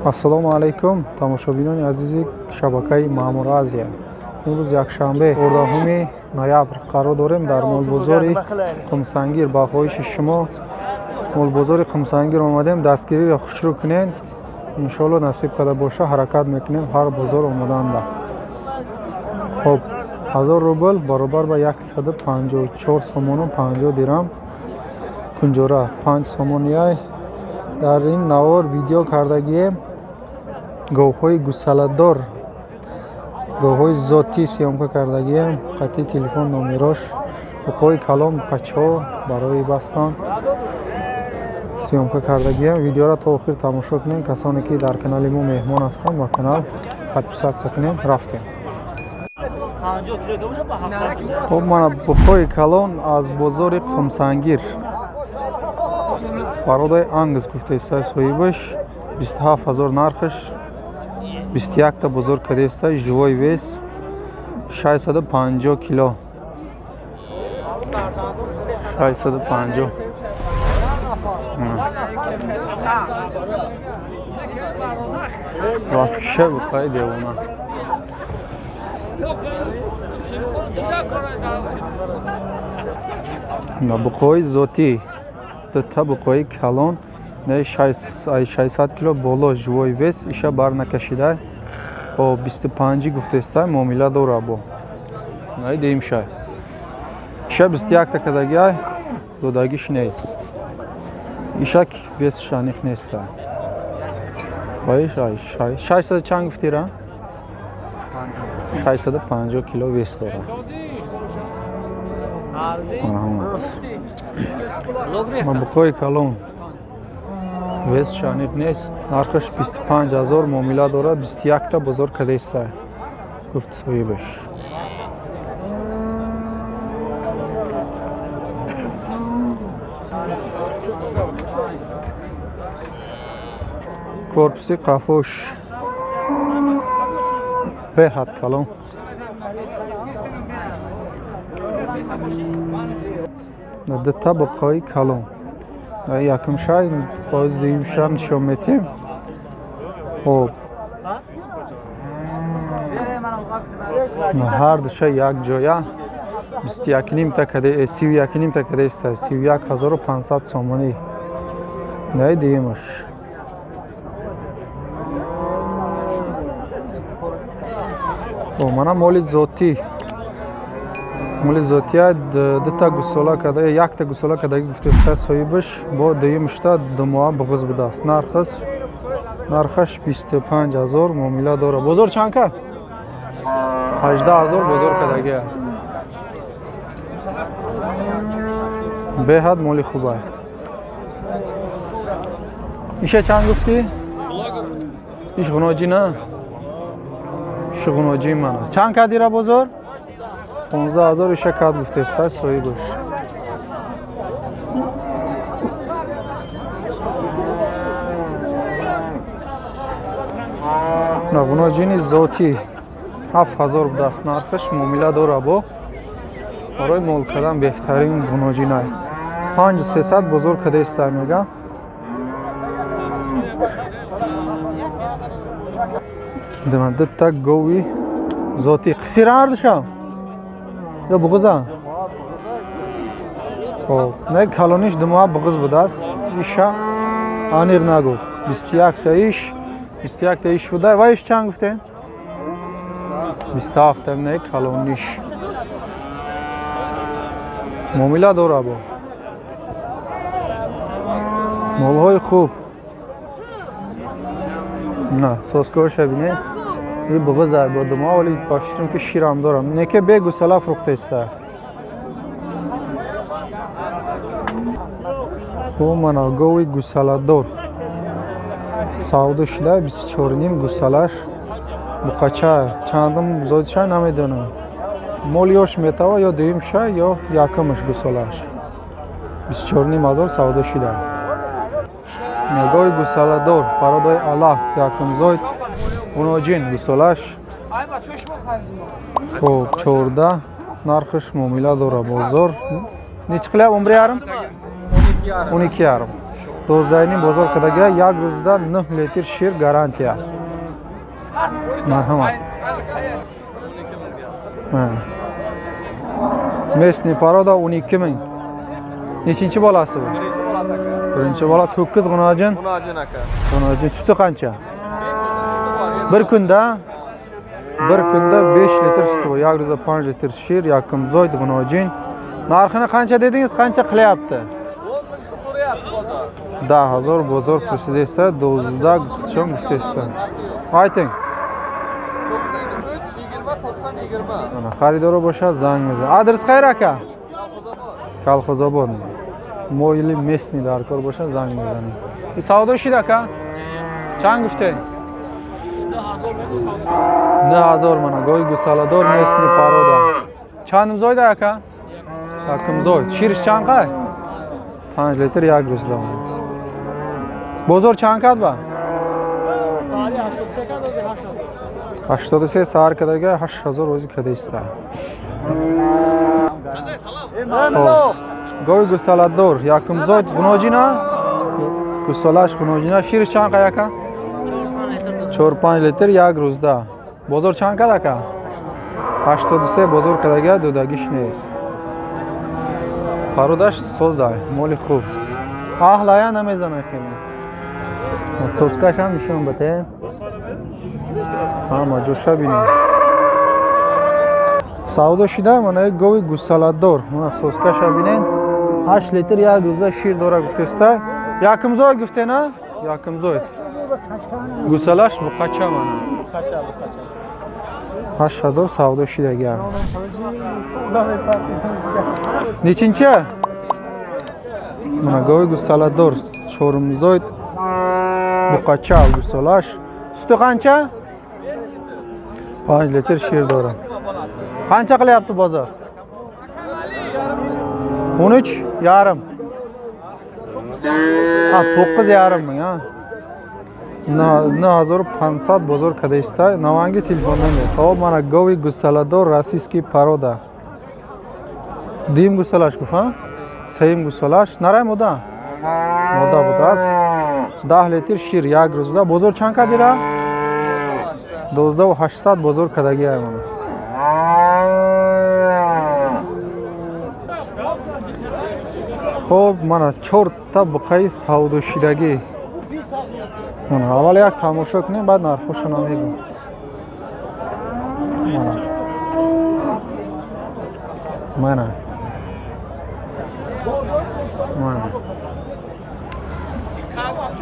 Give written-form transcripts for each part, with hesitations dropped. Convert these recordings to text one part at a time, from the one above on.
Ассалому алайкум, тамошобинони азизи шабакаи Маъмур Азия. Имрӯз якшанбе, 14 ноябр, қарор дорем дар молбозори Қумсангир. Ба хоҳиши шумо молбозори Қумсангир омадем. Дастгириро хушрӯ кунед. Иншоалло, насиб карда боша, ҳаракат мекунем ҳар бозор омаданда. Хоб, 1000 рубл баробар ба 154 сомону 50 дирам. Кунҷора 5 сомонияй. Дар ин навор видео кардагием говҳои гусаладор, говҳои зотӣ съёмка кардагием, қатъи телефон номерош, ҳуқуқҳои калон, бачаҳо барои бастан съёмка кардагием. Видеоро то охир тамошо кунем. Касоне ки дар канали мо меҳмон ҳастанд, ба канал подписаться кунем. Рафтем. Хоб, мана буқҳои калон аз бозори Қумсангир, породаи ангус гуфтаиста соҳибаш, 27 000 нархаш, 21-та бозор кардааста, живой вес 650 кило, 650. Вообще буқҳои девона. Буқҳои зотӣ, дута буқҳои калон, 600 кило боло живой вес, иша бар накашида, бо 25 гуфтеста, муомила дора. Бо най деим шай, иша 21-та кадагиай, додагиш нест, ишак весш аниқ неста. 600 чанд гуфтира? 650 кило вес дора. Марҳамат. Буқҳои калон, весш аниқ нест, нархаш 25 000, муомила дорад, 21-та бозор кадеста, гуфт соҳибаш. Корпуси қафош беҳад калон. Дута буқҳои калон, якум шай, боз дуюм шам нишон метиҳем. Хоб, ҳар душа як ҷоя 21,5-та каде, 31,5-та кадеста, 31 500 сомонӣ. Най дуюмаш. Мана моли зотӣ, моли зотия, дута гусола када, якта гусола кадаги гуфтеста соҳибаш, бо дуюмшта думоа буғуз будааст. Нархаш 25 000, муомила дора. Бозор чанд кард? 18 000 бозор кадагия. Беҳад моли хуба. Иша чанд гуфтӣ? Иш ғуноҷӣ на? Иш ғуноҷӣ мана. Чанд кардира бозор? 15 000 иша кард гуфтеста соҳибаш. Ғуноҷини зотӣ 7000 будааст нархаш, муомила дора. Бо барои мол кардан беҳтарин ғуноҷинай. 5300 бозор кадаиста, мегам. Дута гови зотӣ қисира ҳардушам ё буғуза? Хоб, не, калониш думоа буғуз будааст, иша аниқ нагуфт. 21-та иш, 21-та иш буда. Ва иш чанд гуфтем? 27-та. Не, калониш муомила дора. Бо молҳои хуб. На, соскоша бинед, и буғуза бо дума, вале ба фикрам ки ширам дорам. Неке бе гусала фурӯхтеста. Хуб, мана гови гусаладор савдо шуда, 24,5 гусалаш, буқача чандум зодиша намедонам. Мол ёш метава, ё дуюмша, ё якумаш гусалаш. 24,5 ҳазор савдо шуда. Гови гусаладор пародои ала, якумзоид, ғуноҷин, гусолаш. Хоб, 14 нархаш, муомила дора. Бозор нечи қиляп? 11,5, 12,5. 12,5 бозор кардагия, як рӯзда 9 литр шир гарантия. Марҳамат. Местный порода 12 ming. Nechinchi bolasi bu? Birinchi bolasi ho'kiz g'unojin. G'unojin aka. G'unojin suti qancha? Bir kunda 5 litr suti bor. Як рӯза 5 litr shir, yakimzoyd g'unojin. Narxini qancha dedingiz? Qancha qilyapti? 10 ming so'rayapti bozor. 10,000 bozor pursidesa, 12 guftchon guftesa. Ayting. 3 20 90 20. Mana xaridori bo'lsa zanг bizni. Adres qayerda aka? Kolxozobod. Moyli местный darkor bo'lsa zanг bizni. Savdo ishida aka? Чанд гуфте? 9000 mana goy gusalador местный порода. Чандим зойда aka? Яким зоyd. Shirish чанд qay? 5 litr як рӯзда. Бозор чанд кад ба? 83 сар кадага 8000 o'zi кадеста. Goy gusalador яким зоyd g'unojina? Gusalash g'unojina. Shirish чанд qay aka? 4-5 litr як рӯзда. Бозор чанд кад aka? 83 бозор кадага додагиш нест. Пародаш созай, моли хуб. Аҳлая намезанай хеле. Соскаш ҳам нишон бите. Ҳама ҷоша бинем. Савдо шида мана як гови гусаладор. Мана соскаша бинен. 8 литр як рӯза шир дора гуфтеста. Якимзой гуфте на? Якимзой. Гусалаш буқача мана. 8000 савдо шидагар. Nechinchi? Mana govi gusalador cho'rimzoy buqacha gusalash. Suti qancha? 5 litr shir dora. Qancha qilyapti bozor? 13,5. Ha, 9,5 ming, ha. 9500 бозор кадаиста. Наванги телефондан. Хоб, mana govi gusalador российский порода. Дим гусалаш гуфт, ҳа? Сеюм гусалаш. Нарай мода? Мода будааст. 10 литр шир як рӯзда. Бозор чанд кадира? 12800 бозор кадагиай мана. Хоб, мана 4 та буқаи савдошидагӣ. Мана аввал як тамошо кунем, баъд нархошонро мегӯм. Мана. Мана. Мана.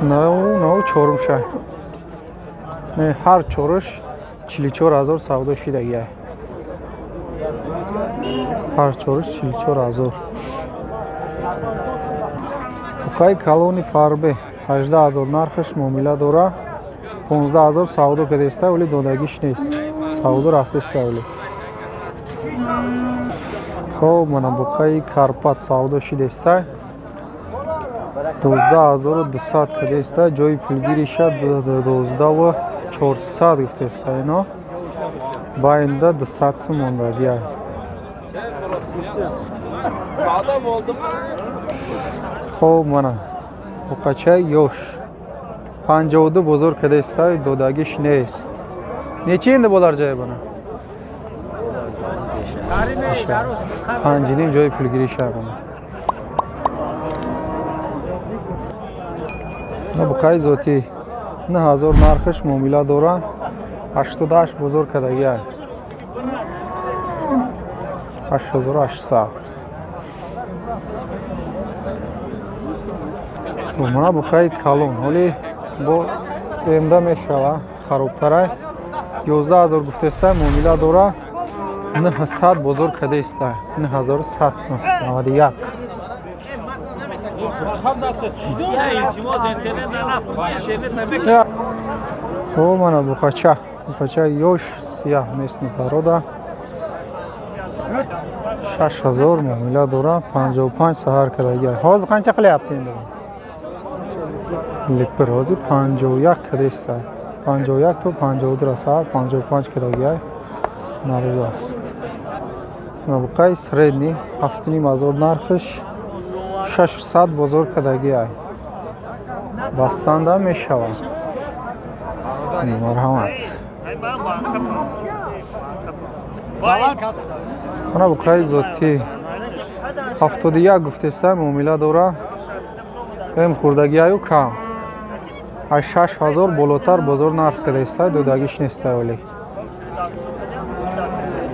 Нав чорум шай. Не, ҳар чоруш 44000 савдо шидагиай. Ҳар чоруш 44000. Буқаи калони фарбе 18000 нархаш муомила дора. 15000 савдо кадаиста, вале додагиш нест. Савдо рафтаиста вале. Хоб, мана буқаи Карпат савдо шидаиста. 12200 кадаиста, ҷои пулгириша 12400 гуфтаиста ино. Байнда 200 сум мондагиай. Хоб, мана буқачаи ёш 52 бозор кадаиста, додагиш нест. Нечи энди болар ҷои бана? 5,5 ҷои пулгириша бана. Буқаи зотӣ 9000 нархаш муомила дора. 88 бозор кадагиай. 8800. Мана буқаи калон ҳоли бо эмда мешава, харобтарай. 11000 гуфтеста, муомила дора. 900 бозор кадаиста. 9100 сум. 91. Хоб, мана буқача. Буқача ёш сияҳ местный порода. 6000 муомила дора. 55 саҳар кадагиай. Ҳозир қанча qilyapti endi? 51 ҳозир 51 кадаиста. 51 то 52 саҳар 55 кадагиай. Нарӯд аст. Буқаи средний 7500 нархаш 600 бозор кадагиай. Бастанда мешавад. Марҳамат. Мана буқаи зотӣ 71 гуфтеста, муомила дора. Эм хурдагиаю кам. Аз 6000 болотар бозор нарх кадаиста, додагиш неста вале.